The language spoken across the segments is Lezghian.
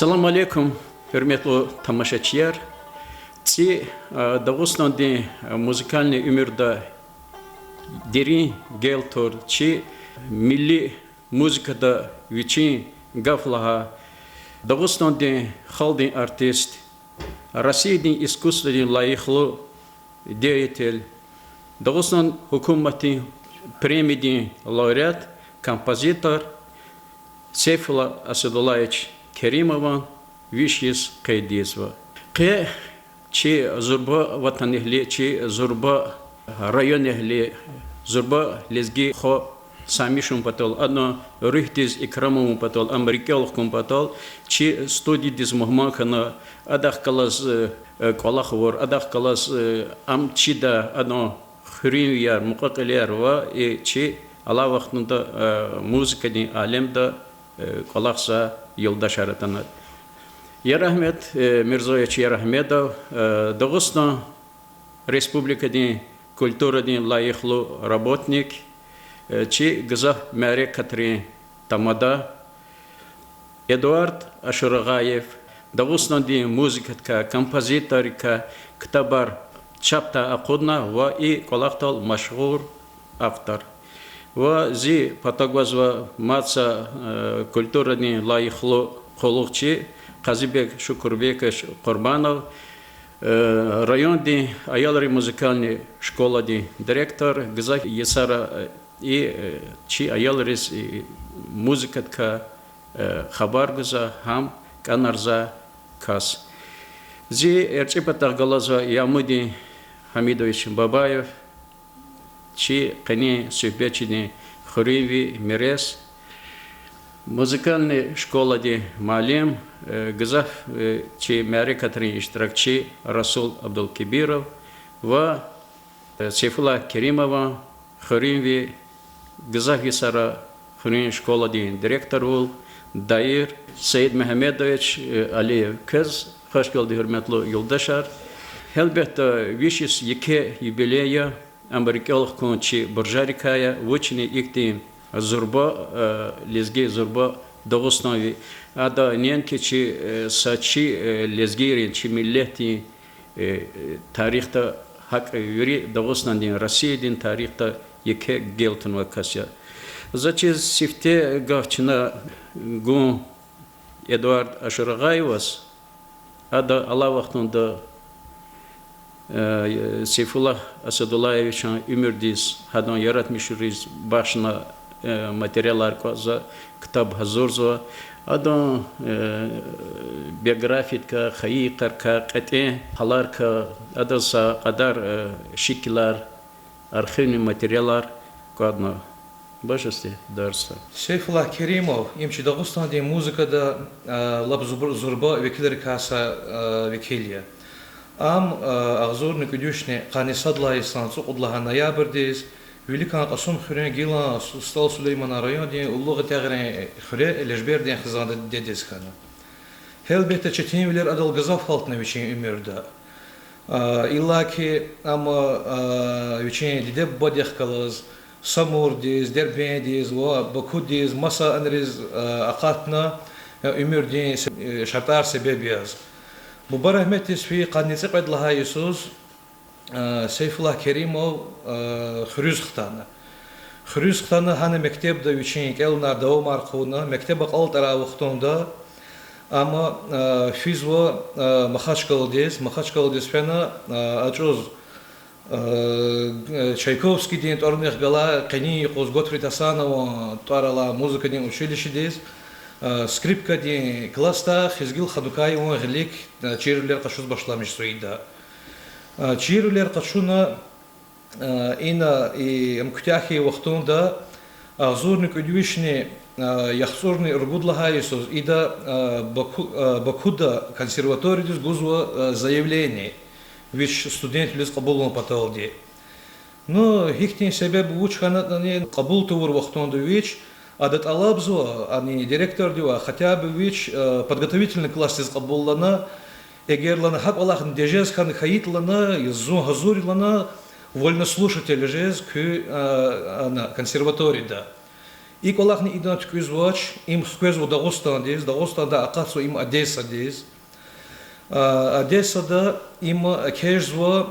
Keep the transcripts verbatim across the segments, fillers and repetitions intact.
Салам алейкум, гьуьрметлу тамашачияр! ЦӀи Дагъустандин музыкальный уьмуьрда дерин гел тур, чи милли музыкада вичин гаф лагьай, Дагъустандин халкьдин артист, Россиядин искусстводин лайихлу деятель, Дагъустан гьукуматдин премиядин лауреат, композитор Сейфулла Асадуллаевич Керимован виш йис къейд ийизва. Къе чи зурба ватанэгьли, чи зурба районэгьли, зурба лезги хва Сами Шумпатал, адан руьгьдиз икрам авун патал, ам рикӀел хкун патал, чи студиядиз мугьман хьана, адахъ галаз кӀвалах авур, адахъ галаз ам чидай, адан хуьруьнвияр, мукьва-кьилияр ва и чи алай вахтунда музыкадин алемда кӀвалахзавай юлдашар атана. Ярагьмед Мирзоевич Ярагьмедов, Дагъустан Республикадин культурадин лайихлу работник, чи гзаф мярекатрин тамада, Эдуард Ашурагъаев, Дагъустандин музыкадикай, композиторикай ктабар чапдай акъудна ва и кӀвалахдал машгъул автор. Ва зи патав гвазва мад са культурадин лайихлу къуллугъчи Къазибек Шукурбекович Къурбанов, райондин аялрин музыкальный школадин директор, гзаф йисара и чи аялриз музыкадикай хабар гузвай, гьам кӀанарзавай кас. Зи эрчӀи патахъ галазва Ямудин Гьамидович Бабаев, чи къенин суьгьбетчидин хуьруьнви мирес, музыкальный школадин муаллим, гзаф чи мярекатрин иштиракчи Расул Абдулкебиров ва Сейфуллагь Керимован хуьруьнви, гзаф йисара хуьруьн школадин директорвал Даир Саидмегьамедович Алиев. Квез хвашгелди, гьуьрметлу юлдашар. Гьелбетда, виш йис еке юбилей я, ам рикӀел хкун чи буржарикай я, вучни ихьтин зурба лезги, зурба дагъустанви. Ада неинки чи, са чи лезгийрин, чи миллетдин тарихда, гьакӀ вири Дагъустандин, Россиядин тарихда еке гел тунвай кас я. За чиз сифте гаф чна гун Эдуард Ашурагъаеваз, ада алай вахтунда Сейфуллагь Асадуллаевичан уьмуьрдиз, гьадан яратмишуриз бахшна материалар кӀватӀзава, ктаб гьазурзава. Адан биографиядикай, хайи йикъарикай, кьетӀен гьаларикай адаз са кьадар шикилар, архивный материалар кӀватӀна. Башасти дарса. Сейфуллагь Керимов им чи Дагъустандин музыкада лап зурба векилрикай са векил я. Ам агъзурни кӀуьд вишни къанни сад лагьай йисан цӀукьуд лагьай ноябрдиз виликан Кьасумхуьруьн гилан СтӀал Сулейманан райондин Уллугъ Этягърин хуьре Лежбердин хизанда дидедиз хьана. Гьелбетда, четинвилер адал гзаф гьалтна вичин уьмуьрда. Иллаки ам вичин диде-бубадихъ галаз Самурдиз, Дербентдиз ва Бакудиз, маса анриз акъатна, уьмуьрдин шартӀар себеб яз. Буба рагьметдиз фейи къанни цӀикьвед лагьай йисуз Сейфуллагь Керимов хуьруьз хтана. Хуьруьз хтана, гьана мектебда вичин кӀелунар давамар хъувуна, мектеб акьалтӀарай вахтунда ам физва Махачкъаладиз, Махачкъаладиз фена, а чӀавуз Чайковскийдин тӀварунихъ галай къенин юкъуз Готфрид Гьасанован тӀвар алай музыкадин училищедиз скрипкадин классда Хизгил Ханукаеван гъилик чирвилер къачуз башламишзава ида. Чирвилер къачуна, ина и ам куьтягь хьайи вахтунда, агъзурни кӀуьд вишни яхцӀурни ругуд лагьай йисуз ида Баку-, Бакуда консерваториядиз гузва заявление, вич студентвилиз кьабулун паталди. Ну, гьихьтин себеб вуч хьанатӀани, кьабул тавур вахтунда вич, ада тӀалабзава ани директордивай, хотя бы вич подготовительный классдиз кьабулна, эгер лагьана гьа кӀвалахни тежез хьана хьайитӀа лагьана, зун гьазур я лагьана вольнослушатель жез куь, ана, консерваторияда. И кӀвалахни идан туькӀуьзвач, им хквезва Дагъустандиз, Дагъустандай акъатзава им Одессадиз. А, Одессада им экечӀзава,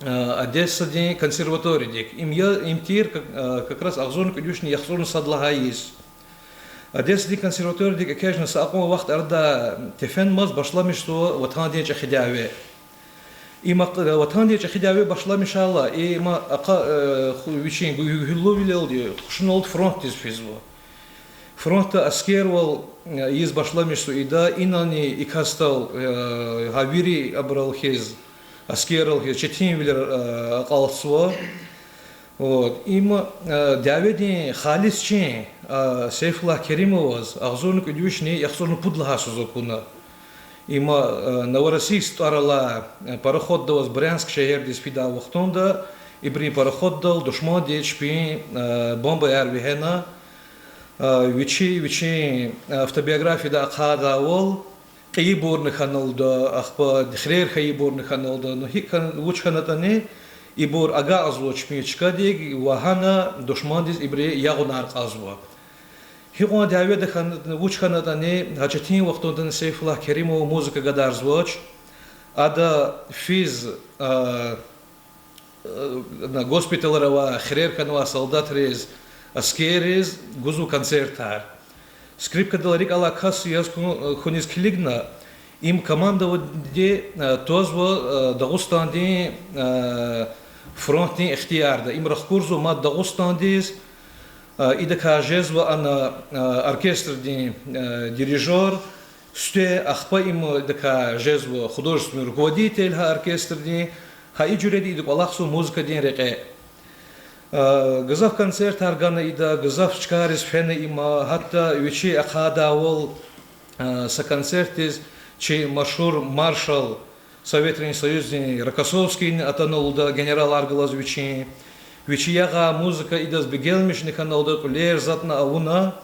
а, Одессадин консерваториядик. Им я, им тир как, а, как раз агъзурни кӀуьд вишни яхцӀурни сад лагьай йис. Одессадин консерваториядик экечӀна са акьван вахт арада тефенмаз башламишзава ватандин чӀехи дяве. Им а, ватандин чӀехи дяве башламишайла, им а, ахъа, э, ху-, вичин гу-, гуьгьуьллувилелди, хушуналди фронтдиз физва. Фронтда аскервал, э, ийиз башламишзава ида, инани и касдал, э, гьа вири абурал хьиз, аскеррал хьиз четинвилер, э, акьалтзава. Вот. Им, э, дяведин халис чин, э, Сейфуллагь Керимоваз агъзурни кӀуьд вишни яхцӀурни пуд лагьай йисуз акуна. Им, э, Новороссийск тӀвар алай, э, пароходда аваз Брянск шегьердиз фидай вахтунда, ибурун пароходдал душманди чпин, э, бомбаяр вегьена, э, вичи, вичин, э, автобиографияда ахъайдайвал, кьейибурни хьаналда, ахпа хирер хьайибурни хьаналда, ну, гьикӀ хьан-, вуч хьанатӀани, ибур агакьзава чпин чкадик ва гьана душмандиз ибуру ягъунар кьазва. Гьикьван дяведа хьанатӀани, вуч хьанатӀани, гьа четин вахтундани Сейфуллагь Керимова музыка гадарзавач. Ада физ, а, э, на госпиталра авай, хирер хьанвай солдатриз, аскерриз гузва концертар. Скрипкадал рикӀ алай кас яз хьу-, хьуниз килигна, им командованиеди, э, твазва, э, Дагъустандин, э, фронтдин ихтиярда. Им рахкурзава мад Дагъустандиз, э, идакай жезва ана, э, оркестрдин, э, дирижёр, сифте, ахпа им идакай жезва художественный руководитель гьа оркестрдин, гьа и жуьреда ида кӀвалахзава музыкадин рекье. Э, гзаф концертар гана ида, гзаф чкайриз фена им, гьатта вичи ахъайдайвал, э, са концертдиз чи машгьур маршал Советрин Союздин Рокоссовскийни атана лугьуда генералар галаз вичин. Вичи ягъай музыка идаз бегенмишна хьана лугьуда, кьуьлер затӀна авуна.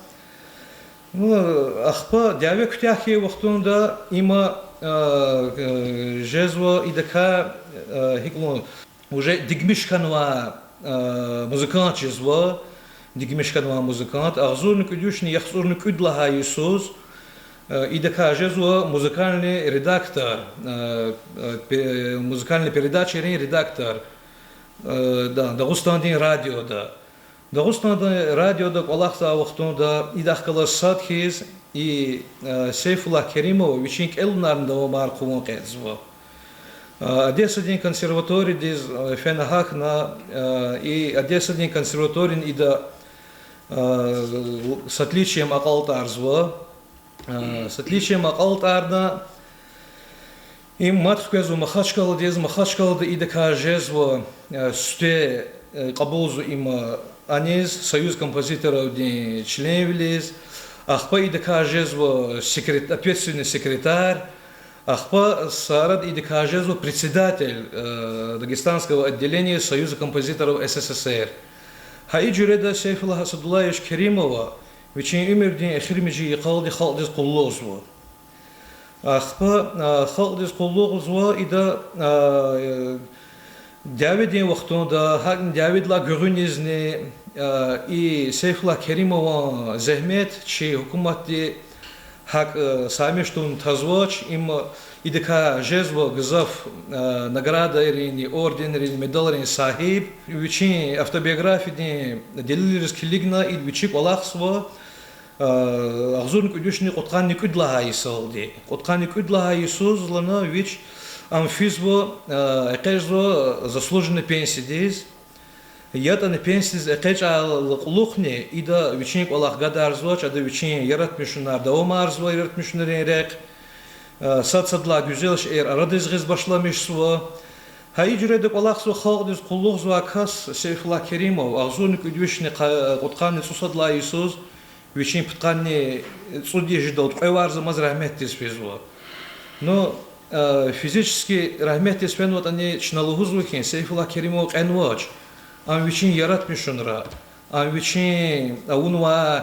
Ну, ахпа дяве куьтягь хьайи вахтунда им, э, жезва идакай, э, гьикӀ лугьун, уже дигмиш хьанвай, э, музыкант жезва, дигмиш хьанвай музыкант, агъзурни кӀуьд вишни яхцӀурни кӀуьд лагьай йисуз, э, идакай жезва музыкальный редактор, э, э, пе-, музыкальный передачайрин редактор, э, да, Дагъустандин радиода. Дагъустандин радиода кӀвалахзавай вахтунда идахъ галаз сад хьиз и, э, Сейфуллагь Керимов вичин кӀелунарни давамар хъувун кьетӀзава. Э, Одессадин консерваториядиз, э, фена гьахьна, э, и Одессадин консерваторияни ида, э, с отличием акьалтӀарзава. Э, с отличием акьалтӀарна, им мад хквезва Махачкъаладиз, Махачкъалада идакай жезва, э, сифте, э, кьабулзава им аниз, Союз композиторовдин членвилиз, ахпа идакай жезва секрет-, ответственный секретарь, ахпа са арада идакай жезва председатель, э, Дагестанского отделения Союза композиторов СССР. Гьа и жуьреда Сейфуллагь Асадуллаевич Керимова вичин уьмуьрдин эхиримжи йикъалди халкьдиз къуллугъзава. Ахпа, а, халкьдиз къуллугъзава ида, а, э, дяведин вахтунда, гьакӀни дяведилай гуьгъуьнизни, а, и Сейфуллагь Керимован зегьмет чи гьукуматди гьакӀ, э, саймиш тавун тазвач, им идакай жезва гзаф, э, наградайрин, орденрин, медалрин сагьиб. Вичин автобиографиядин делилриз килигна, ида вичи кӀвалахзава, э, агъзурни кӀуьд вишни кьудкъанни кӀуьд лагьай йисалди. Кьудкъанни кӀуьд лагьай йисуз лагьана вич ам физва, э, экъечӀзава заслуженный пенсиядиз. ЯтӀани пенсиядиз экъечӀайла кьулухъни ида вичин кӀвалах гадарзавач, ада вичин яратмишунар давамарзава, яратмишунрин рехъ. Э, сад-садалай гуьзел шейэр арадиз гъиз башламишзава. Гьа и жуьреда кӀвалахзава, халкьдиз къуллугъзавай кас Сейфуллагь Керимов, агъзурни кӀуьд вишни къа-, кьудкъанни цӀусад лагьай йисуз, вичин пудкъанни цӀуд йис жедалди кьве варз амаз рагьметдиз физва. Ну, э, физически рагьметдиз фенватӀани, чна лугьузва хьи, Сейфуллагь Керимов кьенвач. Ам вичин яратмишунра, ам вичин авунвай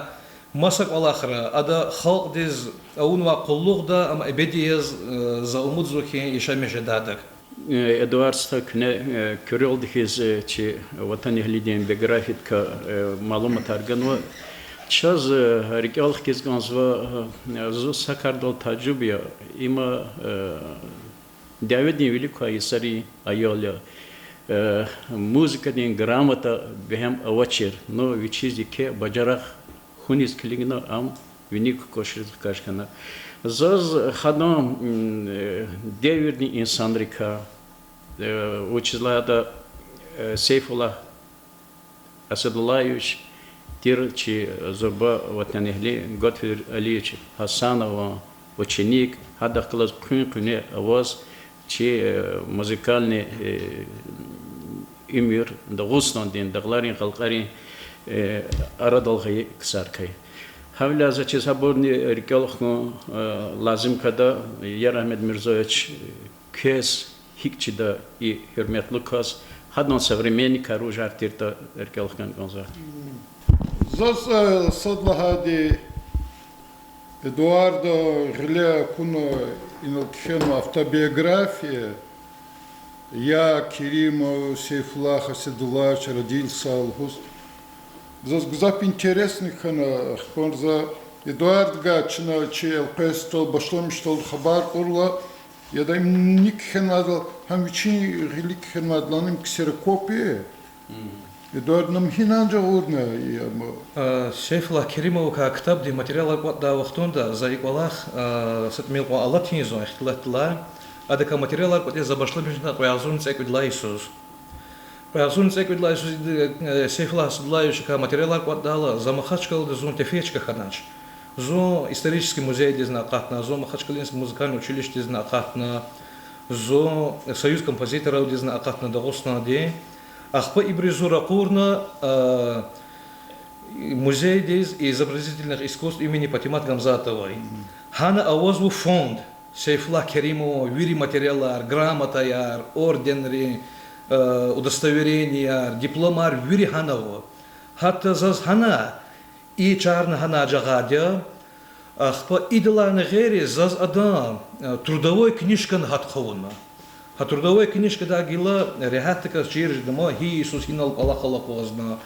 маса кӀвалахра, ада халкьдиз авунвай къуллугъда ам эбеди яз, э, за умудзава хьи, яшамиш жедайдак. Э, Эдуард стха, куьне, э, куьрелди хьиз, э, чи ватанэгьлидин биографиядикай, э, малуматар ганва. Чаз, э, рикӀел хкиз кӀанзава, э, зун са кардал тажуб я, има, э, дяведин вилик квай йисарин аял я. Э, музыкадин грамота бегьем авачир, ну, вичиз еке бажарагъ хьуниз килигна ам вини кукӀушриз хкаж хьана. Заз гьадан, м, э, девирдин инсанрикай, э, вучиз лагьайтӀа, э, Сейфуллагь Асадуллаевич тир чи зурба ватанэгьли Готфрид Алиевич Гьасанован ученик, гьадахъ галаз къуьн-къуьне аваз чи, э, музыкальный, э, уьмуьр Дагъустандин дагъларин, къалкъарин, э, арадал гъайи ксарикай. Гьавиляй заз чиз гьабурни рикӀел хкун, э, лазим када, Ярагьмед Мирзоевич, квез гьикӀ чида и гьуьрметлу кас, гьадан современникар вужар тиртӀа рикӀел хкун кӀанзава. Заз, э, сад лагьайди, Эдуарда гъиле акуна, инал кхьенва автобиография, я Керимов Сейфуллагь Асадуллаевич родился лугьуз. Заз гзаф интересный хьана, ахпа за Эдуардгай чна чи элкъвей стол башламишдалди хабар кьурла, яда им ник кхьенвайдал, гьам вичин гъилик кхьенвайдалай им ксерокопия. Эдуард, нам гьина анжах авурна, я ма. Сейфуллагь Керимовакай ктабдин материалар кӀватӀдай вахтунда за и кӀвалах, э, са тӀимил кьван алатна зун ихтилатдилай. Адакай материалар кӀватӀиз за башламишна кьве агъзурни цӀекӀуьд лагьай йисуз. Кьве агъзурни цӀекӀуьд лагьай йисуз, э, Сейфуллагь Асадуллаевичакай материалар кӀватӀдайла, за Махачкъалада, зун тефей чка хьанач. Зун исторический музейдизни акъатна, зун Махачкъалинский музыкальный училищедизни акъатна, зун Союз композиторовдизни акъатна Дагъустандин. Ахпа ибуруз зун ракъурна, э, музейдиз изобразительных искусств имени Патимат Гамзатовой. Гьана авазва фонд, Сейфуллагь Керимован вири материалар, грамотаяр, орденри, э, удостоверенияр, дипломар вири гьана ава. Гьатта заз гьана и чарна гьана жагъайди я, ахпа идалайни гъейри заз адан, э, трудовой книжкани гьатда хъувуна. Гьа трудовой книжкадай гила регьятдаказ чир жеда ман, гьи йисуз гьинал кӀвалахал акъвазна,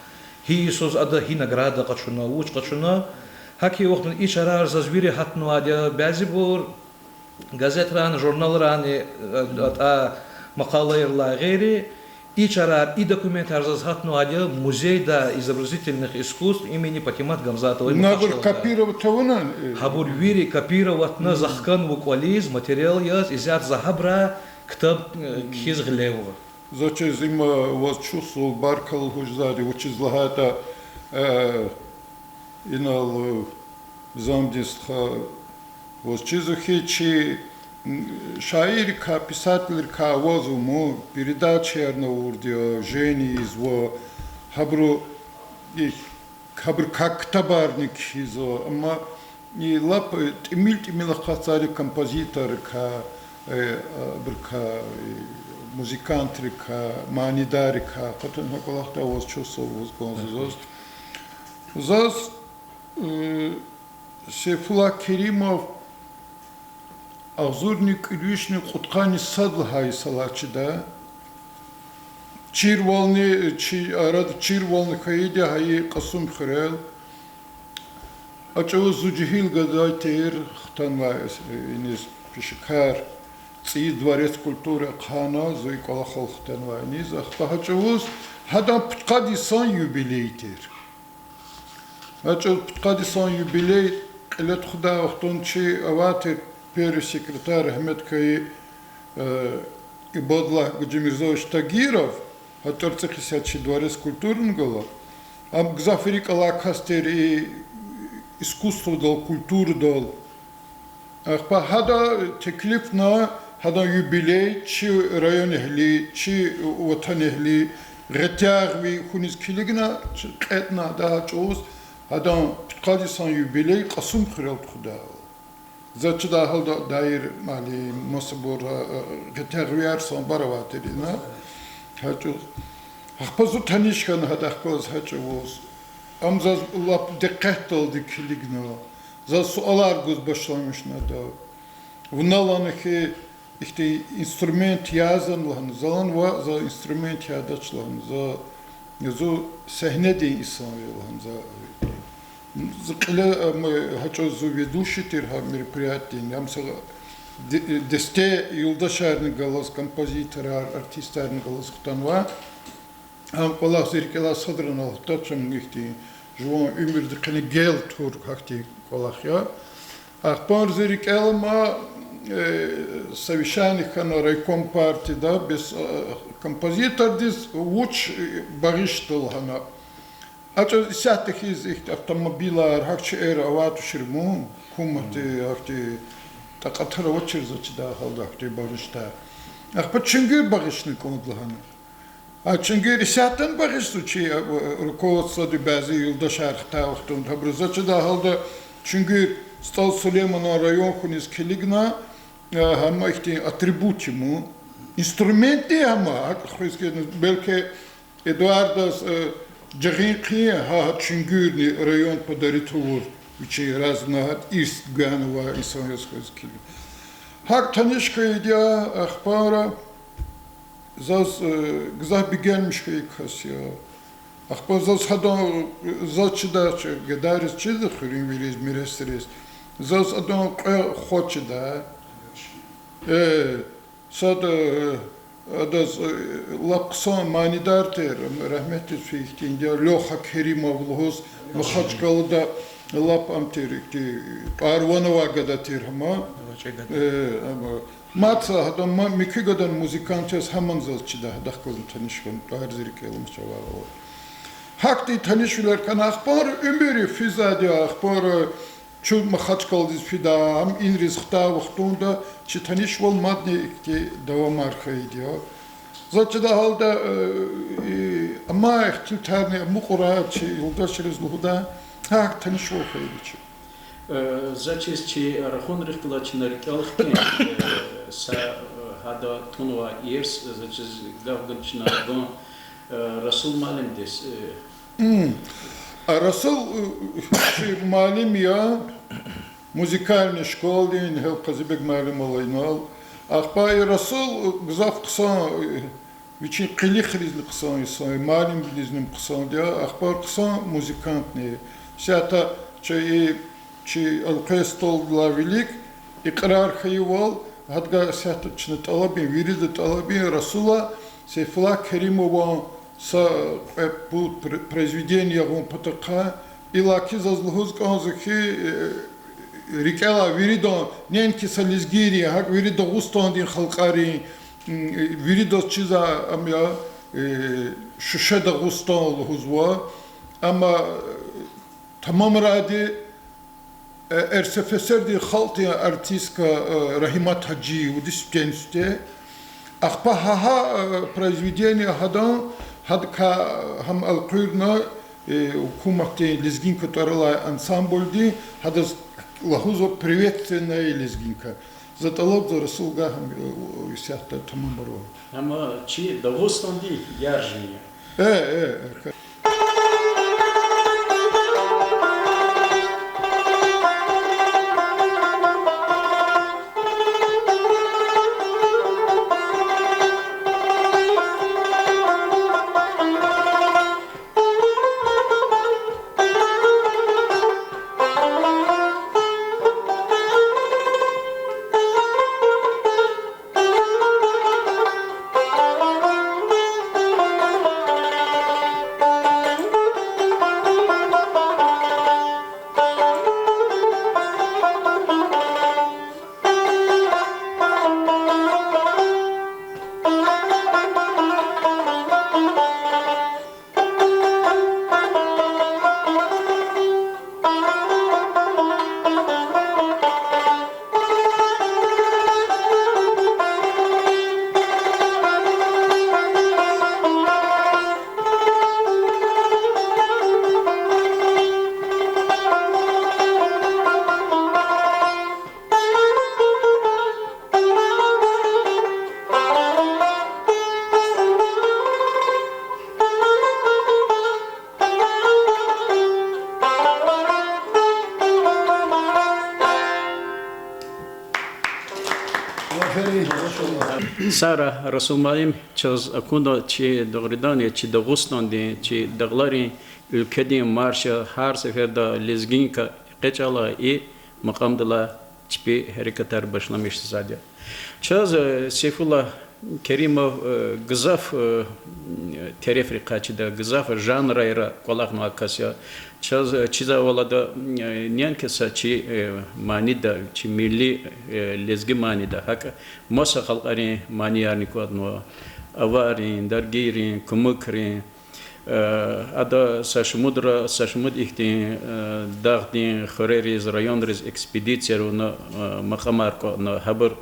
гьи йисуз ада гьи награда къачуна, вуч къачуна. ГьакӀ хьайи вахтунда и чарар заз вири гьатнавайди я, бязибур газетрайни, журналрайни, э, атӀа макъалайрилай гъейри, и чарар, и документар заз гьатнавайди я музейда изобразительных искусств имени Патимат Гамзатовой. Набур Махачкъалада копировать авуна, э? Гьабур вири копироватьна, за хканва кӀвализ, материал яз, исятда за гьабурай ктаб, э, кхьиз гъиле ава. Заз чиз има ваз чухсагъул, баркалла лугьуз жезвайди, вучиз лагьайтӀа, э, инал, э, Замдин стха, ваз чизва хьи, чи, м, шаиррикай, писателрикай авазва ман, передачаярни авурди я, жени ийизва, гьабуру, и, гьабурукай ктабарни кхьизва, амма и лап, э, тӀимил-тӀимил акъатзавайди композиторрикай, э, абурукай, э, музыкантрикай, манидаррикай, къатун гьа кӀвалахда ваз чухсагъул лугьуз кӀанзава заз. Заз, э, Сейфуллагь Керимов агъзурни кӀуьд вишни кьудкъанни сад лагьай йисалай чида. Чирвални, чи-, арада чирвални хьайиди я гьа и Кьасумхуьрел. А чӀавуз зун жегьил гадай тир, хтанвай, э, иниз пешекар, цӀийиз Дворец культуры ахъайна, зун и кӀвалахал хтанвай иниз. Ахпа гьа чӀавуз гьадан пудкъад йисан юбилей тир. Гьа чӀавуз пудкъад йисан юбилей кьиле тухудай вахтунда чи авай тир первый секретарь рагьметдикай, э, Ибадуллагь Гьажимирзоевич Тагиров, гьа тӀварцӀихъ исятда чи Дворец культурыни гала. Ам гзаф рикӀ алай кас тир и искусстводал, культурадал. Ахпа гьада теклифна, гьадан юбилей, чи районэгьли, чи ватанэгьли гъетягъви хьуниз килигна, кьетӀна гьа чӀавуз, гьадан пудкъад йисан юбилей Кьасумхуьрел тухудай. Заз чидай гьалда Даир муаллим, масабур, э, гъетягъвияр санбар авай тир ина. Гьа чӀавуз. Ахпа зун таниш хьана гьадахъ галаз гьа чӀавуз. Ам заз лап дикъетдалди килигна. Заз суалар гуз башламишна ада. Вуна лагьана хьи, ихьтин инструмент язани лагьана, за лагьана, ваъ, за инструмент ядач лагьана, за, зун сегьнедин инсан я лагьана, за. Зи кьиле, э, м, гьа чӀавуз зи ведущий тир гьа мероприятиедин, ам са де-, десте юлдашарни галаз, композиторар, артистарни галаз хтанва. Ам кӀвалах зи рикӀелай садра алатдач, ам ихьтин жуван уьмуьрдин къене гел тур гьахьтин кӀвалах я. Ахпа зи рикӀел ама, э, совещание хьана райком партияда, бес, э, композитордиз вуч, э, багъишда лагьана. А чӀавуз исятда хьиз ихьтин автомобилар, гьахьтин шейэр авайд тушир ман, гьукуматди гьахьтин такьатар авачир заз чидай гьалда гьахьтин багъишдай. Ахпа чуьнгуьр багъишна кӀанда лагьана. А чуьнгуьр исятдани багъишзава чи, э, руководстводи бязи юлдашар хтай вахтунда, гьабуру заз чидай гьалда чуьнгуьр СтӀал Сулейманан район хьуниз килигна, э, гьам ихьтин атрибут я ман, инструмент я гьам, гьакӀ хуьз кӀанзава, белки Эдуардаз, э, жагъин хъийин гьа, гьа чуьнгуьрни райондин подарить авур, вичин разни гьа ирс гана авай инсан яз хьиз килиг. ГьакӀ таниш хьайиди я, ахпа заз, э, гзаф бегенмиш хьайи кас я. Ахпа заз гьадан, э, заз чидач, гадайриз чида, хуьруьнвийриз, миресриз. Заз адан кьве хва чида. Э, сад, э, адаз, э, лап хъсан манидар тир, рагьметдиз фейи хьтинди я, Лёха Керимов лугьуз, Махачкъалада лап ам тир, ихьтин тӀвар-ван авай гада тир гьам. Э, ам, мад са гьадан ма-, муькуь гадани музыкант яз, гьамни заз чида, гьадахъ галазни таниш хьана, тӀвар зи рикӀел амач чавай. Гьахьтин танишвилер хьана, ахпа уьмуьр физвайди я, ахпа чун Махачкъаладиз фида, ам инриз хтай вахтунда чи танишвал мадни ихьтин давамар хьайиди я. Заз чидай гьалда, э, и, амай ихтилатарни амукьрай, чи юлдашриз лугьудай, гьакӀ танишвал хьайиди я чи. Э, заз чиз чи рахунрихъ галаз чна рикӀел хкин, э, са, э, гьада тунвай ирс, заз чиз гаф гана чна гун, э, Расул муаллимдиз, э, М. А Расул, э, чи муаллим я, музыкальный школадин, гьел Къазибег муаллимал инал. Ахпа и Расул, э, гзаф хъсан, э, вичин къилихризни хъсан инсан я, муаллимвилизни хъсанди я, ахпа хъсан музыкантни я. Исятда чи, чи элкъвей столдилай вилик икьрар хьайивал, гьадагай исятда чна тӀалабин, вирида тӀалабин Расула Сейфуллагь Керимован са кьве-пуд пр-, произведение ягъун патахъай, иллаки заз лугьуз кӀанзава хьи, э, рикӀелай виридан, неинки са лезгийрин, гьакӀ вири Дагъустандин халкьарин, м, виридаз чизвай ам я, э, Шуше Дагъустан лугьузва. Амма, э, тамамарайди, э, РСФСР-дин халкьдин артистка, э, Рагьимат Гьажиевади студентствуде. Ахпа гьа, гьа, э, произведение гьадан, гьадакай, э, гьам элкъуьрна, э, гьукуматдин Лезгинка тӀвар алай ансамблди, гьадаз лугьузва приветственная лезгинка. За тӀалабзава Расулгай гьам, э, исятда тамамарун. Амма чи Дагъустандин яржи я. Э, э, э. Сагърай, Расул муаллим, чаз акуна чи дугъриданни, чи Дагъустандин, чи дагъларин Уьлкведин марш я, гьар сеферда лезгинка экъечӀайла и макьамдилай чпи гьерекатар башламишзавайди я. Чаз, э, Сейфуллагь Керимов, э, гзаф, э, терефрикай чида, гзаф жанрайра кӀвалахнавай кас я. Чаз, э, чизвайвал ада, э, неинки са чи, э, манида, чи милли, э, лезги манида, гьакӀ маса халкьарин маниярни кӀватӀнава: авайрин, даргийрин, кумукрин. Э, ада са шумудра, са шумуд ихьтин, э, дагъдин хуьрериз, районриз экспедицияр авуна, э, макьамар кӀватӀна, гьабур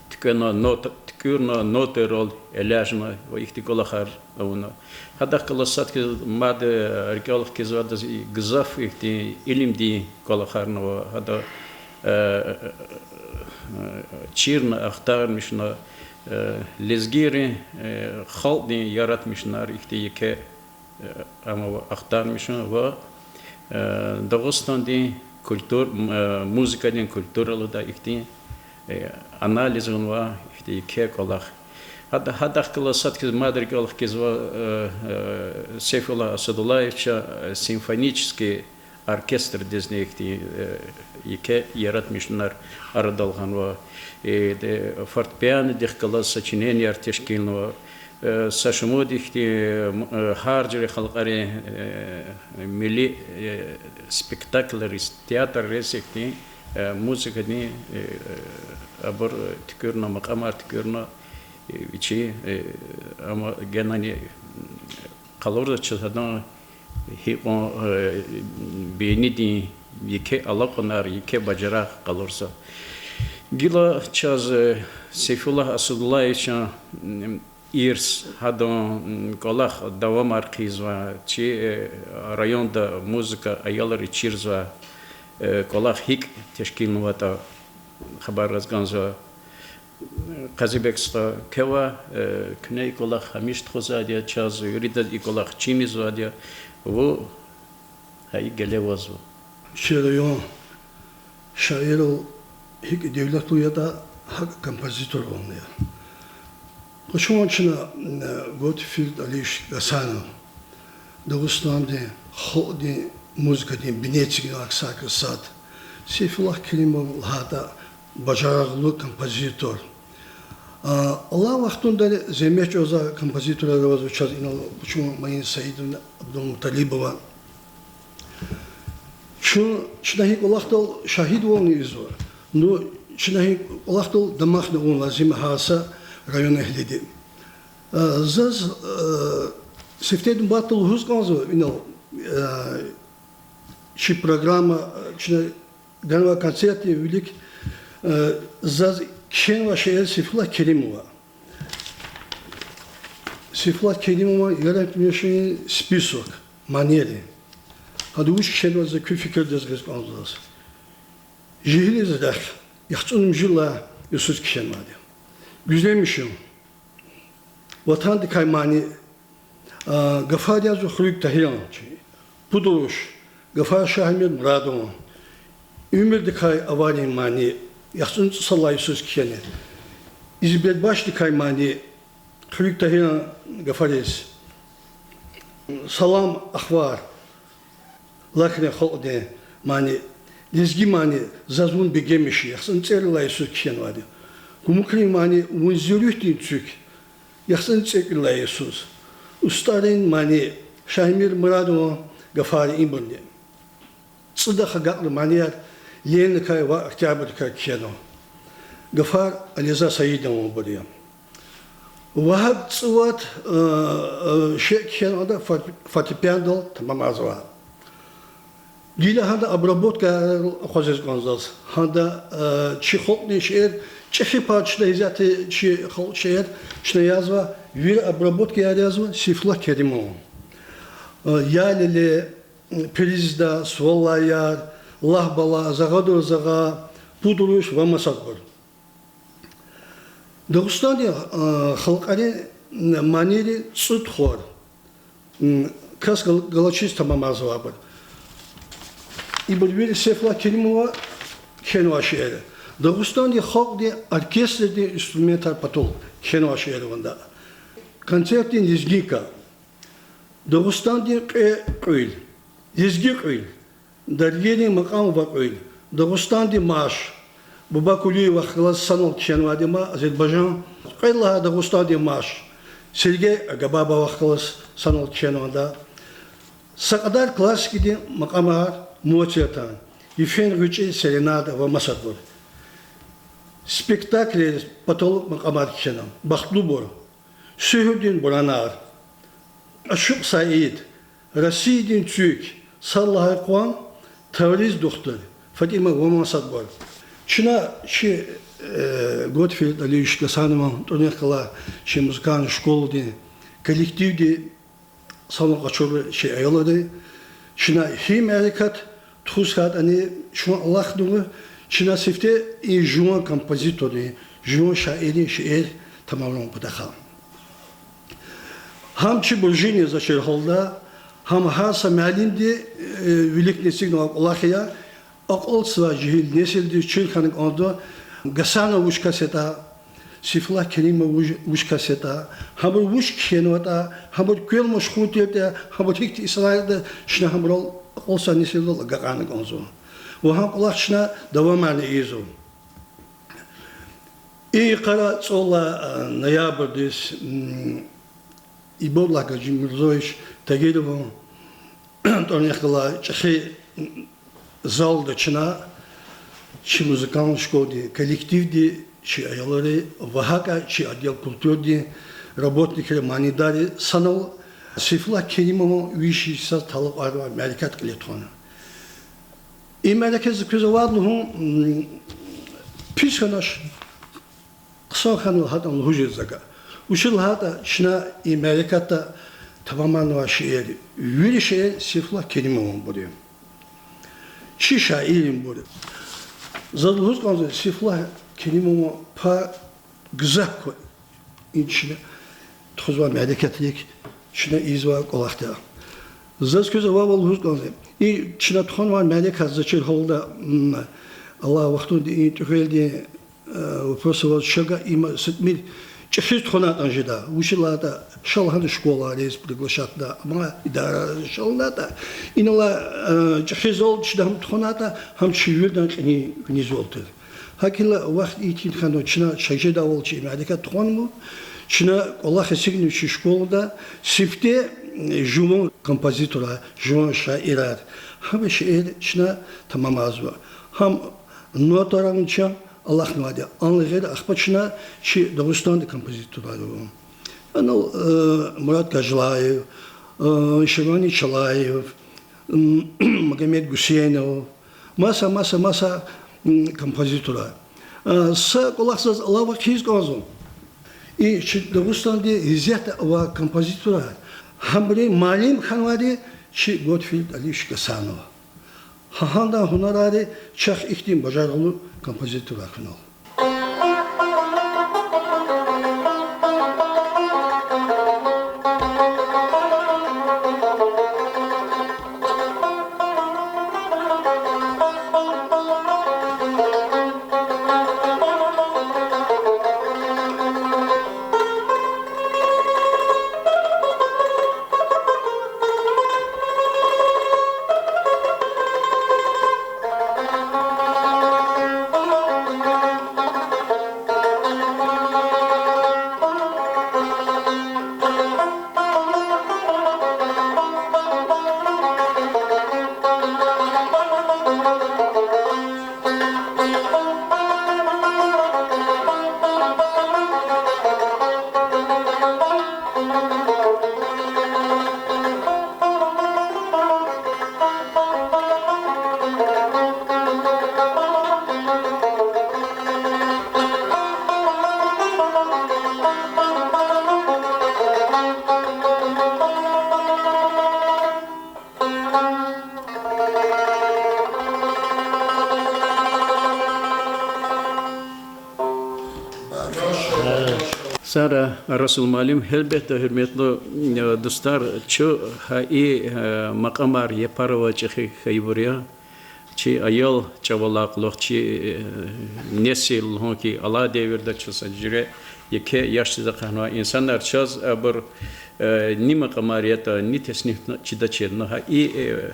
туькӀуьрна нот-, туькӀуьрна нотайрал элячӀна ва ихьтин кӀвалахар авуна. Гьадахъ галаз сад хьиз мад, э, рикӀел хкизвайдаз, и гзаф ихьтин илимдин кӀвалахарни ава ада, э, чирна, ахтармишна, э, лезгийрин, э, халкьдин яратмишунар ихьтин еке, э, ам ава ахтармишун ва, э, Дагъустандин культур-, м-, э, музыкадин культура алатай ихьтин, э, анализ авунвай ихьтин еке кӀвалах. Гьада-, гьадахъ галаз сад хьиз мад рикӀел хкизва, э, э, Сейфуллагь Асадуллаевича, э, симфонический оркестрдизни ихьтин, э, еке яратмишунар арадал гъанва. Э, де, фортепианодихъ галаз сочиненияр тешкилнава. Э, са шумуд ихьтин, э, гьар жуьре халкьарин, э, милли, э, спектаклриз, театрриз ихьтин, э, музыкадин, э, абур, э, туькӀуьрна, макьамар туькӀуьрна, э, вичи, э, ам генани, э, къалурзава чаз адан гьикьван, э, бийнидин еке алакьунар, еке бажарагъ къалурзава. Гила чаз, э, Сейфуллагь Асадуллаевичан, м, ирс, гьадан, м, кӀвалах давамар хъийизва, чи, э, районда музыка аялриз чирзавай, э, кӀвалах гьикӀ тешкилнаватӀа хабар гъиз кӀанзава. Къазибек стха, квевай, э, куьне и кӀвалах гьамиша тухузвайди я, чаз виридаз и кӀвалах чимзавайди я, вун гьа и геле авазва. Чи район шаиррал гьикӀ девлетлу ятӀа, гьакӀ композиторрални я. Къачун чна, э, Готфрид Алиевич Гьасанов, Дагъустандин халкьдин музыкадин бине эцигнавай ксарикай сад. Сейфуллагь Керимов лагьайтӀа, бажарагълу композитор. А, алай вахтунда зегьмет чӀугвазвай композиторар авазва чаз инал, къачун Маин Саидовна Абдулмуталибова. Чун, чна гьи кӀвалахдал шагьидвални ийизва, ну, чна гьи кӀвалахдал дамахна авун лазим я гьар са районэгьлиди. А, заз, а, сифте нубатда лугьуз кӀанзава инал, а, чи программа, а, чна ганвай концертдин вилик, а, заз кхьенвай шиир Сейфуллагь Керимован. Сейфуллагь Керимован яратмишунрин список, манийрин. Гьада вуч кхьенватӀа, за куь фикирдиз гъиз кӀанзава заз. Жегьилриз рехъ, яхцӀурни муьжуьд лагьай йисуз кхьенвайди я. Гуьзлемишун, Ватандикай мани, а, гафар язва Хуьруьг Тагьиран, чи пуд руш, гафар Шагьимир Мурадован. Уьмуьрдикай авайрин мани, яхцӀурни цӀусад лагьай йисуз кхьена. Избербашдикай мани, Хуьруьг Тагьиран гафариз. Салам, ахвар, лакрин халкьдин мани, лезги мани, Заз вун бегенмиш я, яхцӀурни цӀерид лагьай йисуз кхьенвайди я. Кумукрин мани, Вун зи руьгьдин цуьк, яхцӀурни цӀекӀуьд лагьай йисуз. УстӀаррин мани, Шагьимир Мурадован гафар, ибурни. ЦӀудахъ агакьна манияр Ленинакай ва Октябрдикай кхьенва. Гафар Алирза Саидованбур я. Ва гьакӀ цӀувад, э, э, шей кхьенвайди фор-, фортепианодал тамамарзавай. Гила гьада обработкаяр акъвазиз кӀанзава заз. Гьада, э, чи халкьдин шиир, чӀехи пай чна исятда чи халкьдин шиир чна язва, вири обработкаяр язва Сейфуллагь Керимован. Э, Я леле, Пиризда, Сувалай яр, Лагь бала, Загъадур загъа, Пуд руш ва масадбур. Дагъустандин, э, халкьарин манийрин цӀуд хвар, м, кас гал-, галачиз тамамарзавайбур. Ибур вири Сейфуллагь Керимова кхьенвай шиир я. Дагъустандин халкьдин оркестрдин инструментар патал кхьенвай шиир я ванда. Концертдин лезгинка. Дагъустандин кьве кьуьл, лезги кьуьл, даргийрин макьам ва кьуьл, Дагъустандин марш, Буба Кулиевахъ галаз санал кхьенвайди ма Азербайжан, кьвед лагьай Дагъустандин марш, Сергей Агабабовахъ галаз санал кхьенвайди я, са кьадар классикадин макьамар Моцартан, Йифен гъвечӀи серенада ва масадбур. Спектаклриз патал макьамар кхьена: Бахтлубур, Суьгьуьрдин буранар, Ашукь Саид, Россиядин цуьк, Сад лагьай къван, Тавриз духтур, Фатима ва масадбур. Чна чи, э, Готфрид Алиевич Гасанован тӀварунихъ галай чи музыкальный школадин коллективди санал къачурла чи аялри, чна гьи мярекат тухуз хьайитӀани, чун алахънава, чна сифте и жуван композиторрин, жуван шаиррин шиир тамамарун патахъай. Гьам чи буржини заз чир гьалда, гьам гьар са муаллимди, э, виликни эцигнавай кӀвалах я, акьалтзавай жегьил несилдиз чир хьана кӀанда Гасанов вуч кас ятӀа, Сейфуллагь Керимов вуч, вуч кас ятӀа, гьабур вуч кхьенватӀа, гьабур квел машгъул тиртӀа, гьабур гьихьтин инсанар ятӀа, чна гьабурал акьалтзавай несилдал агакьарна кӀанзава. Ва гьа кӀвалах чна давамарни ийизва. И йикъара цӀуд лагьай, а, ноябрдиз, м, Ибадуллагь Гаджимурзоевич Тагирован тӀварунихъ галай чӀехи залда чна, чи музыкальный школадин коллективди, чи аялри ва гьакӀа чи отдел культурыдин работникри, манидарри санал Сейфуллагь Керимован виш йисуз талукьарнавай мярекат кьиле тухвана. И мярекат, за квез авайди лугьун, м, пис хьанач, хъсан хьана лагьайтӀани лугьуз жеда за гьакӀа. Вучиз лагьайтӀа чна и мярекатда тамамарнавай шиир, вири шиир Сейфуллагь Керимованбур я. Чи шаирринбур я. Заз лугьуз кӀанзава, Сейфуллагь Керимован пай гзаф ква и чна тухузвай мярекатрик, чна ийизвай кӀвалахда. Заз квез авайвал лугьуз кӀанзава, и чна тухванвай мярекат, за чир гьалда, м, алай вахтунда и тӀуьгъвелдин, э, вопрос аваз чага, има са тӀимил чӀехиз тухванайтӀани жеда. Вучиз лагьайтӀа ша лагьана школайриз приглашатьда, амма идарайриз ша лагьайтӀа, инал, э, чӀехи зал чна гьам тухванайтӀа, гьам чи виридан кьилин винизвал тир. ГьакӀ хьайила вахт ихьтин хьанва, чна чаз жедайвал чи мярекат тухванва, чна кӀвалах эцигнава чи школада, сифте жуван композиторар, жуван шаирар, гьабурун шиир чна тамамарзава. Гьам нотарани чна алахънавайди я, анал гъейри ахпа чна чи Дагъустандин композиторар ава. Анал, э, Мурад Гажлаев, э, Ширвани Чалаев, м, Магомед Гусейнов, маса, маса, маса, м, композиторар. Э, са кӀвалах заз алава хъийиз кӀанзава. И чи Дагъустандин гьуьрметда авай композиторар, гьабурун муаллим хьанвайди чи Готфрид Алиевич Гасанов. Гьа гьадан гьунарри чахъ ихьтин бажарагълу композиторар хьунал. Сара, Расул муаллим, гьелбетда, гьуьрметлу, э, дустар, чун гьа и, э, макьамар япара авай чӀехи хьайибур я. Чи аял чӀавалай кьулухъ, чи, э, несил лугьун хьи, алай девирда чун са жуьре еке яшдиз акъахнавай инсанар, чаз абур Э, ни макьамар ятӀа, ни тесниф чидачир, ну, гьа и, э,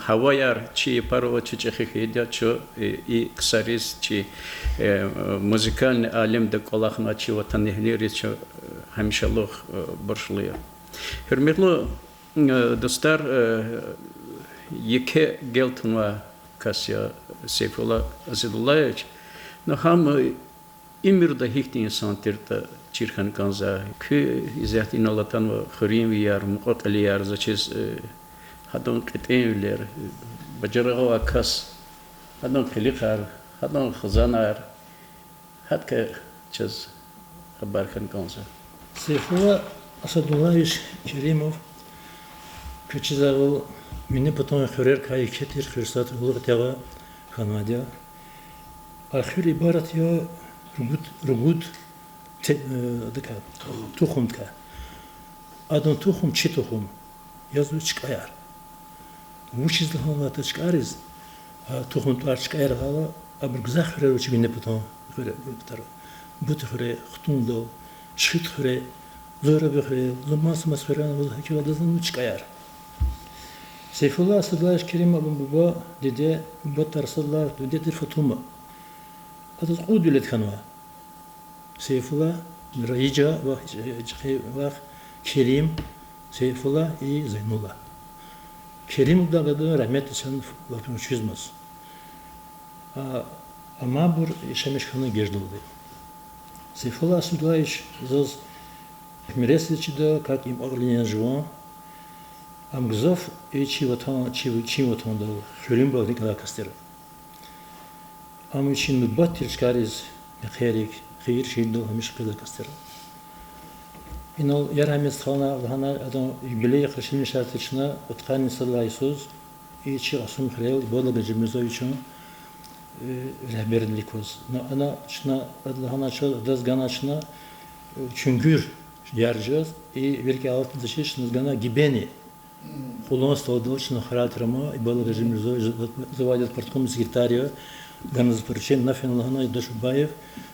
гьаваяр чи япарвал, чи чӀехи хьайиди я, чун, э, и ксариз, чи, э, музыкальный алемда кӀвалахнавай чи ватанэгьлийриз чун, э, гьамишалугъ, э, буршлу я. Гьуьрметлу, э, дустар, э, еке гел тунвай кас я Сейфулла Асадуллаевич. Ну, гьам, э, уьмуьрда гьихьтин инсан тиртӀа чир хьана кӀанзава. Куь исятда инал атанва хуьруьнвияр, мукьва-кьилияр, заз чиз, э, гьадан кьетӀенвилер, э, бажарагъ авай кас, гьадан къилихар, гьадан хизанар, гьадакай чаз хабар хьана кӀанзава. Сейфулла Асадуллаевич Керимов, квез чизвайвал, вини патан хуьрерикай еке тир хуьр сад Улугъ Тягъа хьанвайди я. А хуьр ибарат я ругуд, ругуд те-, э, адакай, тухумдикай. Адан тухум чи тухум. Язва ЧкӀаяр. Вучиз лагьанватӀа ЧкӀариз, а, тухум тӀвар ЧкӀаяр лагьайла, абуру гзаф хуьрер ава чи вини патан хуьре-, патара. Бути хуьре, Хтундал, Шихид хуьре, Зураби хуьре, ла маса-маса хуьре ава, гьакӀ лагьайла адаз лагьанва ЧкӀаяр. Сейфулла Асадуллаевич Керимов, абурун буба, диде, буба тир Асадуллаев, диде тир Фатума. Адаз кьуд велед хьанва. Сейфулла, Раижа, вах, чӀехи вах, Керим, Сейфулла и Зайнулла. Керим лугьудай гада рагьметдиз фена лап чуьзмаз. А, амайбур яшамиш хьана Геждалди. Сейфулла Асадуллаевич заз мирес яз чида, как им акьуллу жуван. Ам гзаф и чи ватан, чи, чи ватандал хуьруьнбуру рикӀ алай кас тир. Ам вичин нубат тир чкайриз мехъерик, хийир-шийирдал гьамиша къвезвай кас тир. Инал Ярагъмет стхана лагьана, адан юбилей яз шимишар тир чна, кьудкъанни сад лагьай йисуз, и чи Кьасумхуьрел Ибадуллагь Гьажимирзоевичан, э, регьбервилик кваз. Ну, ана чна, ада лагьана чаз, адаз гана чна, э, чуьнгуьр яржаз, и виркӀ алатзачир чна гана гибени. Къулан столдал чна храл тир ама, Ибадуллагь Гьажимирзоевич завадиз партком секретарь я, гана заз поручение, на фена лагьана Дашубаев,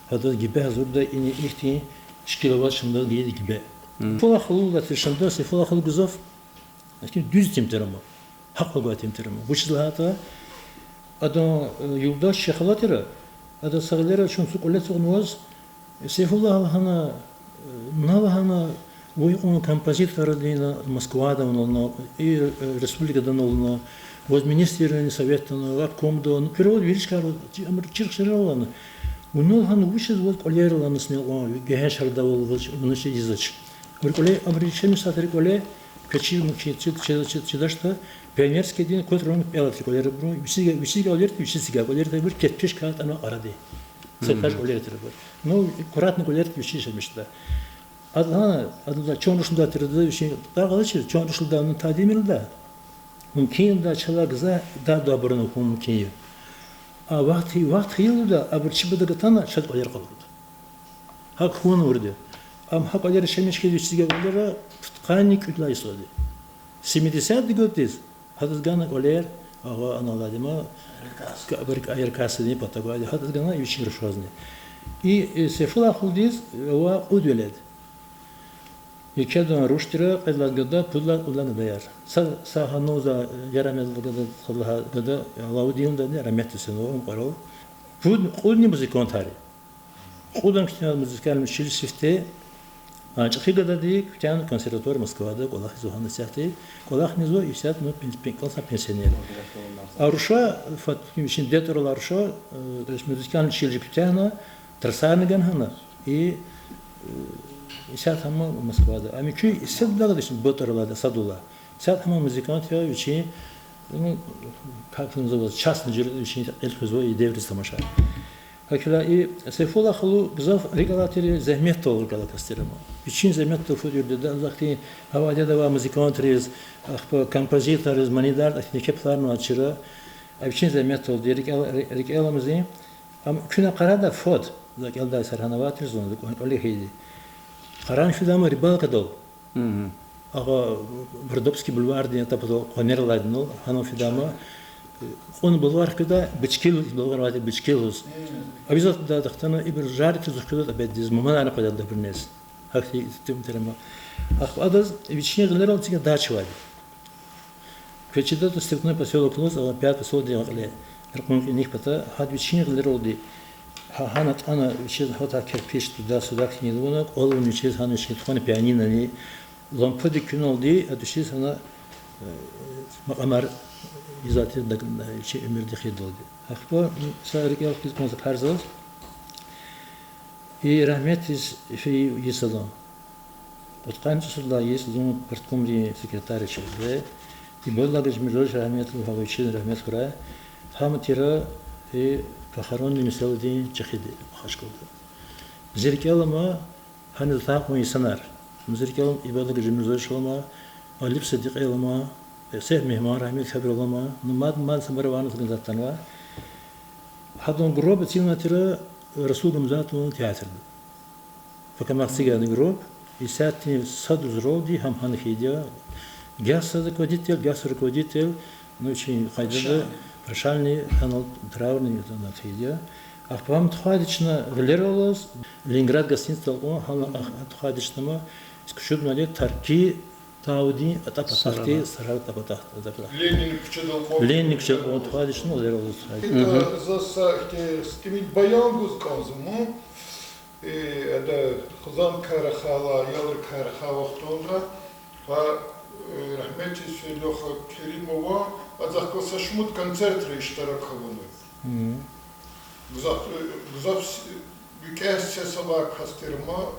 гьадаз гибе гьазурда, ина ихьтин шикил аваз чна гайиди гибе. Сейфулла халу латир чна, Сейфулла халу гзаф, лакин дуьз итим тир ама, гьахъ гвай итим тир ама. Вучиз лагьайтӀа, адан, э, юлдаш чи хала тир, ада са гъилера чун цу кӀвале ацукьнаваз, Сейфулла лагьана, э, на лагьана, ви кьван композиторрини Москвада авуна, и, э, республикада авуна, ваз министррини советда авуна, обкомда авуна, куьрелди вири чкайра, чи-, амр чирхчирал лагьана. Вуна лагьана, вучиз ваз кӀвалер лагьана сни кьван, гегьеншардавал ваз, вуна чи ийизвач. Абур кӀвале, абур яшамиш сатри кӀвале, квез чир мукьи, чи-, чи-, чи-, чидачтӀа, пионерскийдин кватӀ районда кӀелайтӀа кӀвалер абурун, вичиз, вичиз кӀвалер, вичиз кӀвалер, абур кирпич кьатӀана аради. Цепляж кӀвалер тир абур. Ну, аккуратно кӀвалер тир, вичиз яшамиш жеда. Ада, ада чан руш лугьудай тир, ада вичин тӀвар галачиз, чан руш лугьудай, ну, тадимир лугьудай. Мумкин лугьудай, чалай гзаф дагъдабуруна хьун мумкин я. А вахт, вахт хьайила лугьудай, абур чи патав гатана, чаз кӀвалер къалурда. ГьакӀ хьанвайди. Ам гьа кӀвалера яшамиш хьайила, вичиз гайи кӀвалера пудкъанни кӀуьд лагьай йисуз. Семидесятый годдиз гьадаз гана кӀвалер, агъа, ана лагьайди ма, Рикасдин, Рикасдин патав гвайди, гьадаз гана вичин рушазни. И, э, Сейфулла халудиз ава кьуд велед. Екедан руш тир, кьвед лагьай гада, пуд лагьай, кьуд лагьай гадаяр. Са, са гьанал за, э, Ярагъмет лагьай гада, са лагьай гада, Алаудин дадани, рагьметдиз фена, ам кьварал. Пуд, кьудни музыкантар я. Кьудан куьтягьна музыкальный училище сифте, а чӀехи гадади куьтягьна консерватория Москвада, кӀвалахзава гьана исятда, кӀвалахзава исятда, ну, пен-, пен-, кӀвалахзава пенсионер. А руша, фат-, вичин дед тӀварал руша, э, то есть музыкальный училище куьтягьна, тарсарни гана гьана, и, э, исятда гьам Москвада. Ам куь исятда дагъдиз, бубадин тӀварал Асадулла. Исятда гьам музыкант я, вичи, ну, как называется, частный жуьре вичин кьил хуьзва и девирдиз тамаша. ГьакӀ хьайила и Сейфулла халу гзаф рикӀ алай тир, зегьметдал рикӀ алай кас тир ама. Вичин зегьметдал фу тир дидеда, ахьтин гьавайди авай музыкантриз, ахпа композиторриз, манидарриз, ахьтин еке планра авачир, а вичин зегьметдалди рикӀ ал-, ри-, рикӀ аламазни. Ам куьне къарагайда фад, за кӀелдай йисар гьана авай тир зун, за кӀвале хьайиди. Къарагъна фида ама рыбалкадал. Агъа, Бродопский бульвардин тападал къванер алайдал, гьана фида ама, кьуна булгъар хкведа, бичкил, булгъар авайди, бичкил лугьуз. Обязательно дада хтана, ибур жарти зун хкведа обеддиз, муманарни къведайди абуру нез. Ахьтин тема тир ам. Ахпа адаз вичин гъилерал цикин дача авайди. Квез чидач, Степной посёлок лугьуз, а, пятый посёлокдин кьиле, ракъун кьиник пата, гьада вичин гъилералди, гьа-, гьана атӀана вичиз, гьада кирпич туда-суда хьинидавуна, кӀвал авуна вичиз, гьана вичин тухвана пианинани, лампади куьналди, ада вичиз гьана, э, макьамар ийизвай тир даг-, вичин уьмуьрдин хийирдалди. Ахпа са рикӀел хкиз кӀанзава заз, и рагьметдиз фейи йис ала. Кьудкъанни цӀусад лагьай йис зун парткомдин секретарь я чизва. Ибадуллагьи Жемирзоевич рагьметлу, гьавачиз рагьмет хьурай. Гьам тир и похоронный месэладин чӀехиди Махачкъалада. Зи рикӀел ама гьаниз атайбур инсанар. Зи рикӀел ама Ибадуллагь Жемирзоевич ама, Алип Садикьа ама, Эсеф Мегьман, рагьметлу, гьабур ама, ну, мад, мад са мара ваназ гзаф атанва. Гьадан гроб эцигнавай тир Расул Гамзатован театрда. Пакамахъ эцигайди гроб, исятда сад узралди гьам гьана хьайиди я, гьа са руководитель, гьа са руководитель, ну, вичин къайдада, прощальный, гьанал траурный гьана хьайиди я. Ахпа гьам тухвайди чна гъилерал алаз, Ленинград гостиницадал кьван, гьана ах-, тухвайди чна ма, исключительно ли тарки тавудин атӀа патахъди, сарар атӀа патахъди, атӀа патахъди. Ленин куьчедал кьван. Ленин куьчедал кьван тухвайди чна гъилерал алаз тухвайди. ИтӀа заз са ихьтин стимит баян гуз кӀанзава ман. Э, ада хизан кар ахъайла, аялрин кар ахъай вахтунда, гьа, э, рагьметлу Фейзула Керимова, адахъ галаз са шумуд концертра иштирак авуна. Гзаф, э, гзаф с-, викӀегь сес авай кас тир ама,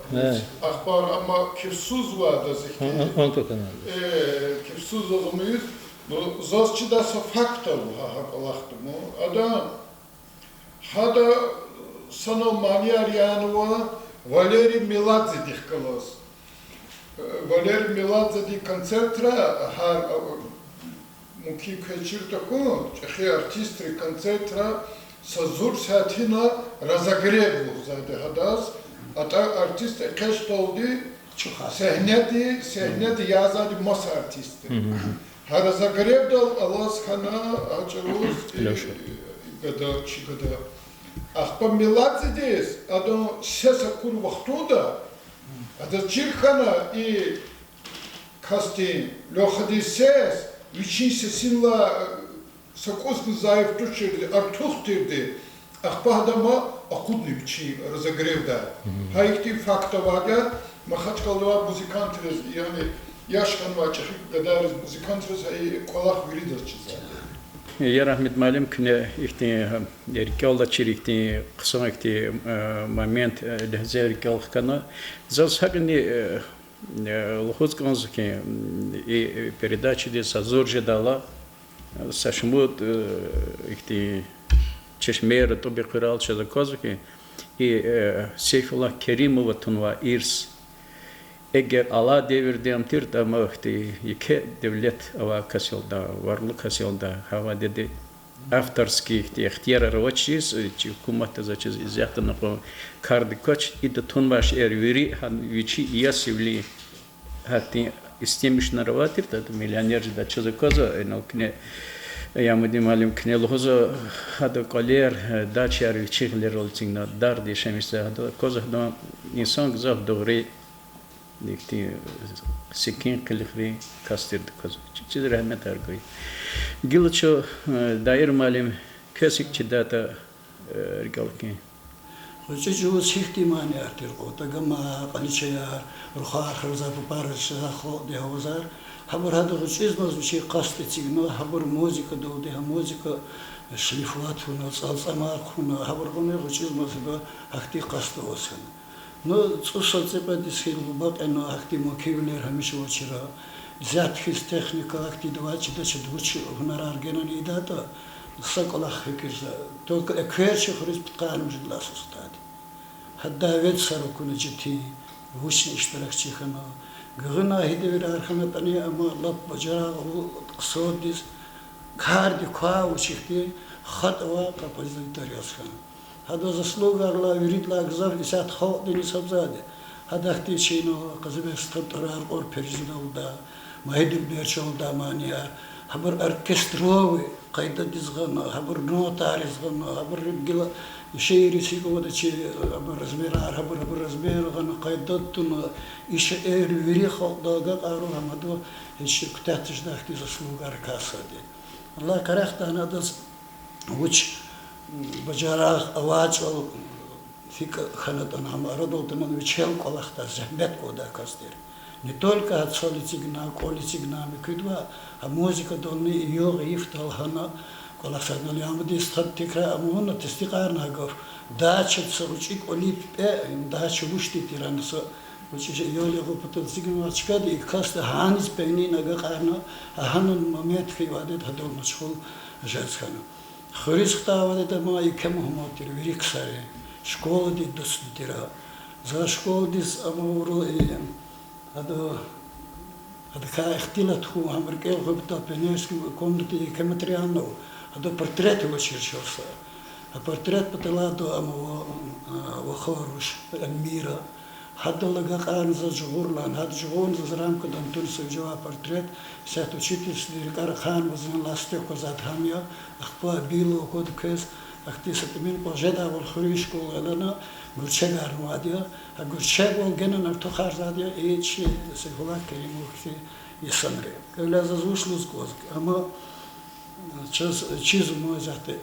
ахпа ама кефсузвай адаз ихьтин, э, кефсузвай зумиз, ну, заз чидай са факт ава гьа, гьа кӀвалахда ман. Ада Гьада санал манияр янава Валерий Меладзедихъ галаз. Валерий Меладзедин концертра гьар, а, мумкин квез чир тахьун, чӀехи артистрин концертра са зур сятина разогрев лугьузвайди гьадаз, атӀа артист экъечӀдалди сегьнеди, сегьнеда язавайди маса артистри. Гьа разогревдал алаз хьана гьа чӀавуз и гада, чи гада. Ахпа Меладзедиз адан сес акур вахтунда, адаз чир хьана и касдин, Лёхадин сес, вичин сесинлай са кӀус хьиз зайиф туширди, артух тирди, ахпа гьада ма акъудна вичин разогревдай. Гьа ихьтин факт авайди я, Махачкъалада авай музыкантриз, яни яш хьанвай чӀехи гадайриз, музыкантриз гьа и кӀвалах виридаз чизвайди я. Я рагьмет муаллим, куьне ихьтин, э, рикӀелай чир ихьтин хъсан ихьтин, э, момент, э, легьзе рикӀел хкана. Заз гьакӀни, э, э, лугьуз кӀанзава хьи, м, и передачадиз гьазур жедайла, э, са шумуд, э, ихьтин чешмейра тӀуб хъуьрайла чаз аквазва хьи, и, э, Сейфуллагь Керимова тунвай ирс, эгер алай девирда ам тиртӀа, ам ихьтин еке девлет авай кас ялда, варлу кас ялда, гьа авайди авторский ихьтин ихтиярар авачиз, э, чи гьукуматдиз, заз чиз исятда накьван кардик квач, ида тунвай шейэр вири гьа вичи я сивлин, гьахьтин истемишунар авай тиртӀа, миллионер жедай чаз аквазва, инал куьне, Ямудин муаллим, куьне лугьузва, гьада кӀвалер, э, дачаяр вичихъ гъилерал эцигна, дарда яшамиш жезвай, гьада аквазва, гьадан инсан гзаф дугъри, ихьтин секин къилихрин кас тирди аквазва. Чи-, чиз рагьметар гуй. Гила чун, э, Даир муаллим, квез гьикӀ чидатӀа, э, рикӀел хьун. ГъвечӀи чӀавуз гьихьтин манияр тир кьван: тӀагамар, кьаличаяр, рухваяр хразвай, папариз чизвай, халкьдин гьавазар. Гьабур гьада гъвечӀизмаз вичин къаст эцигна, гьабур музыкадалди, гьа музыка шлифовать хьуна, цӀалцӀамар хъувуна, гьабур кьуна гъвечӀизмаз гьада гьахьтин къаст аваз хьана. Ну, цӀусад цӀикьвед йис хьайила бубакьна гьахьтин мукивилер гьамиша авачир. Исятда хьиз техника гьахьтинди авачида, чид вуч гьунарар генани ийидатӀа, са кӀвалах фикирзава. Только экверчи хуьруьз пудкъанни муьжуьд лагьай йисуз хтайди. Гьада вад йисар акуна четин, вучни иштиракчи хьана. Гуьгъуьна гьи девирар хьанатӀани, амма лап бажарагълу, хъсандиз, кардик квай вучихъди хатӀ авай композитор яз хьана. Гьадан заслугарилай виридалай гзаф исятда халкьдин гьисабзавайди, гьадахьтин чина Къазибек СтӀарар кьур перизидалда, Магьидилберчалда манияр, гьабур оркестровый къайдадиз гъана, гьабур нотайриз гъана, гьабур гила Шиирриз гьикӀ аватӀа чи, абур размерар, гьабур, абур размер гъана, къайдада туна, и шиир вири халкьдал агакьарун, гьамада гьич куьтягь тежедай хьтин заслугаяр касди. Аллагь къарагъ тахьана адаз вуч бажарагъ авачӀал, гьикӀ хьанатӀани гьам арадал атана, вичел кӀвалахдай зегьмет кӀвадай кас тир. Не только гьа цал эцигна, кӀвал эцигна муькуьдвай, а музыкадални, югъ-йифдал гьана кӀвалахзавайди я. Амма стха тикрар авуна, тестикьарна гьа гаф. Дачада са гъвечӀи кӀвале пипӀе, дача вуч тир, тирана са гъвечӀи жи ял ягъун патал эцигнавай чкада, и касди гьаниз пенин агакьарна, гьа гьанани момент хьайивайди гьадал машгъул жез хьана. Хуьруьз хтайвайди ама еке мугьман тир вири ксари, школадин дуст тир. За школадиз ама авурла и, ада, адакай ихтилат хьун, гьам рикӀел хьун патал пионерский комнатада еке материал ава, ада портрет авачир шел са. А портрет паталай ада ама ва-, а, вахар вуч, Эльмира. Гьадал агакьарна заз жугъурлан, гьада жугъурна заз рамкадани туна са вижевай портрет, исятда учительстводин рикӀер ахъайнаваз, зун ластик кваз ада гьам я, ахпа Абилов аквада квез, ахьтин са тӀимил кьван жедайвал хуьруьн школа галана, гуьрчегарнавайди я, гьа гуьрчегвал генани артухарзавайди я, и чи Сейфуллагь Керимов хьтин инсанри. Квевиляй заз вуч лугьуз кӀанзава, амма чаз чизва, ма исятда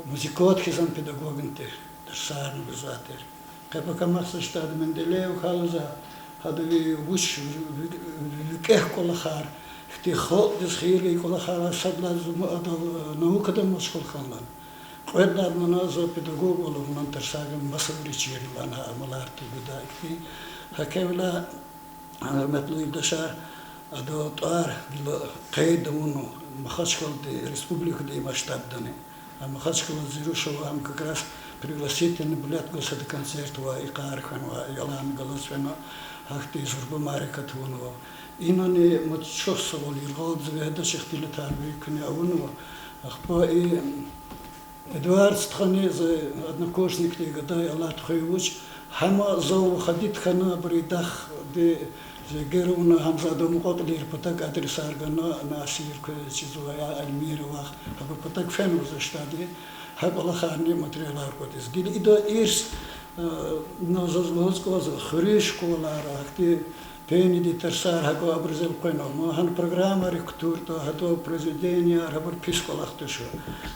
музыкодхизан педагогни тир, тарсарни гузвай тир. Къе пака махсачтада Менделеев халуза, гьада ви вуч ви-, ви-, викӀегь кӀвалахар, ихьтин халкьдиз хийир гайи кӀвалахар, сад лагьай зун адал, э, наукадай машгъул хьанлан. Кьвед лагьай мана за педагогвал авунван тарсар гана, маса вири чирни лагьана, амалар тугудай ихьтин. Гьа квевиляй, гьуьрметлу юлдашар, адал тӀвар гила къейд авунва Махачкъаладин республикадин масштабдани. А Махачкъала зи руш ава, ам как раз пригласительный билет гваз гьада концерт авай, йикъар хьанва, ялан галаз фена, гьахьтин зурба мярекат авунва. Инани мад чухсагъул яргъалди вегьедач ихтилатар вири куьне авунва. Ахпа и Эдуард стхани, зи однокурсникди, гадай алат хуьй вуч, гьама зав выходит хьана, абуру дахди, зи герувна гьам за адан мукьва-кьилийрин патак адресар гана, Насир квез чизва, я Эльмира вах, абурун патак фенва за штади, гьа кӀвалахарни материалар кӀватӀиз. Гила ида ирс, э, на заз лугьуз кӀанзава, хуьруьн школайра ахьтин пениди тарсар гьакӀ абуруз элкъвенва, ма гьана программайрик кутуртӀа, гьатӀа произведенияр, гьабур пис кӀвалах туш.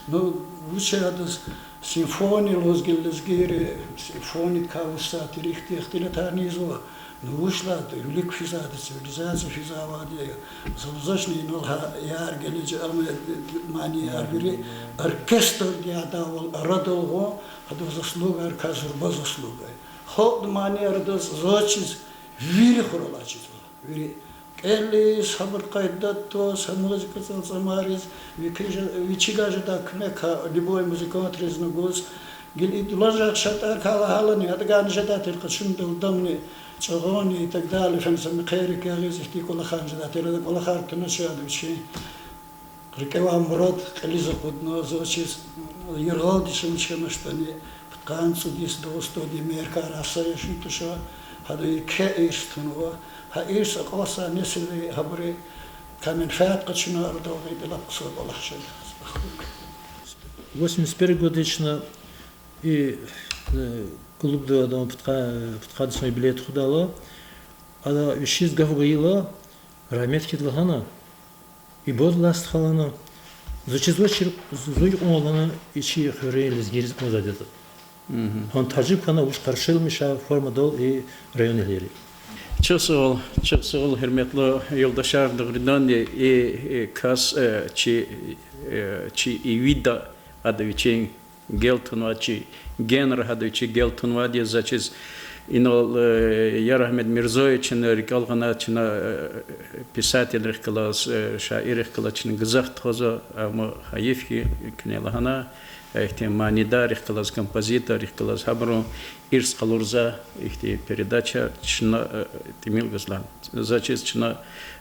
Ну, вуч я адаз симфония лугьуз гила лезгийри, симфониядикай вуч сад тир, ихьтин ихтилатарни ийизва. Ну, вуч лагьайтӀа, вилик физвайди, цивилизация физвайди я. За лугьузвачни инал гьа яр гележег, ам манияр вири оркестрдин ядайвал арадал гъун, гьадан заслугайрикай зурба заслуга я. Халкьдин манияр адаз заз чиз вири хуралай чизва. Вири кӀелиз, гьабур къайдада тваз, гьа музыка цӀалцӀамариз, вичи-, вичивай жедай куьмекар любой музыкантризни гуз, гила и дуланажагъ шартӀарикай лагьайлани, гьадагайни жедай тир къачундал, адамни чӀагъунни и так далее, фена са мехъерик ягъиз, ихьтин кӀвалахарни жедай тир, ада кӀвалахар туначирди вичин рикӀевай мурад кьилиз акъудна, заз чиз яргъалди чун чемаштани, пудкъанни цӀуд йис, Дагъустандин меркар аса яшун туш, гьада еке ирс тунва, гьа ирс акьалтзавай несилри гьабурукай менфят къачуна арадал гъайитӀа лап хъсан кӀвалах жеда. Восемьдесят первый годда чна и, э, клубда адан пудкъа-, пудкъанни цӀуд йис юбилей тухудайла, ада вичиз гаф гайила, рагьмет хьуй лагьана, ибур ластхалана, заз чизвачир, зун кьван лагьана, и чи хуьруьн лезгийриз кӀанзавайди ятӀа. Гьана таджиб хьана, вуч къаршиламиша формадал и районэгьлийри. Чухсагъул, чухсагъул, гьуьрметлу юлдашар, дугъриданни и, и кас, э, чи, э, чи ивида ада вичин гел тунвай, чи генра гьада вичи гел тунвайди я, заз чиз инал, э, Ярагьмед Мирзоевични рикӀел гъана чна, э, писателрихъ галаз, э, шаиррихъ галаз чна гзаф тухузва, амма гьайиф хьи, куьне лагьана, ихьтин манидаррихъ галаз, композиторрихъ галаз, гьабурун ирс къалурзавай ихьтин передача чна, э, тӀимил гуз лагьана. Заз чиз чна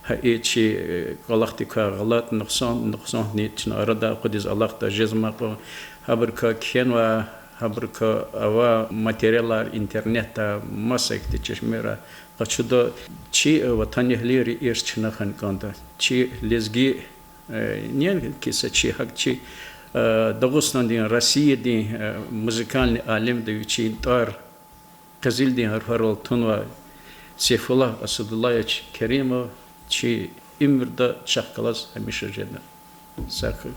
гьа и чи, э, кӀвалахдикай гъалатӀ, нукьсан, нукьсанни чна арадай акъудиз алахъда жезмай кьван, гьабурукай кхьенвай, гьабурукай авай материалар интернетда, маса ихьтин чешмера къачуда, чи, э, ватанэгьлийрин ирс чна хьана кӀанда. Чи лезги, э, неинки са чи, гьакӀ чи Дагъустандин, Россиядин музыкальный алемда вичин тӀвар къизилдин гьарфарал тунвай Сейфуллагь Асадуллаевич Керимов чи уьмуьрда чахъ галаз гьамиша жеда. Сагъ хьуй.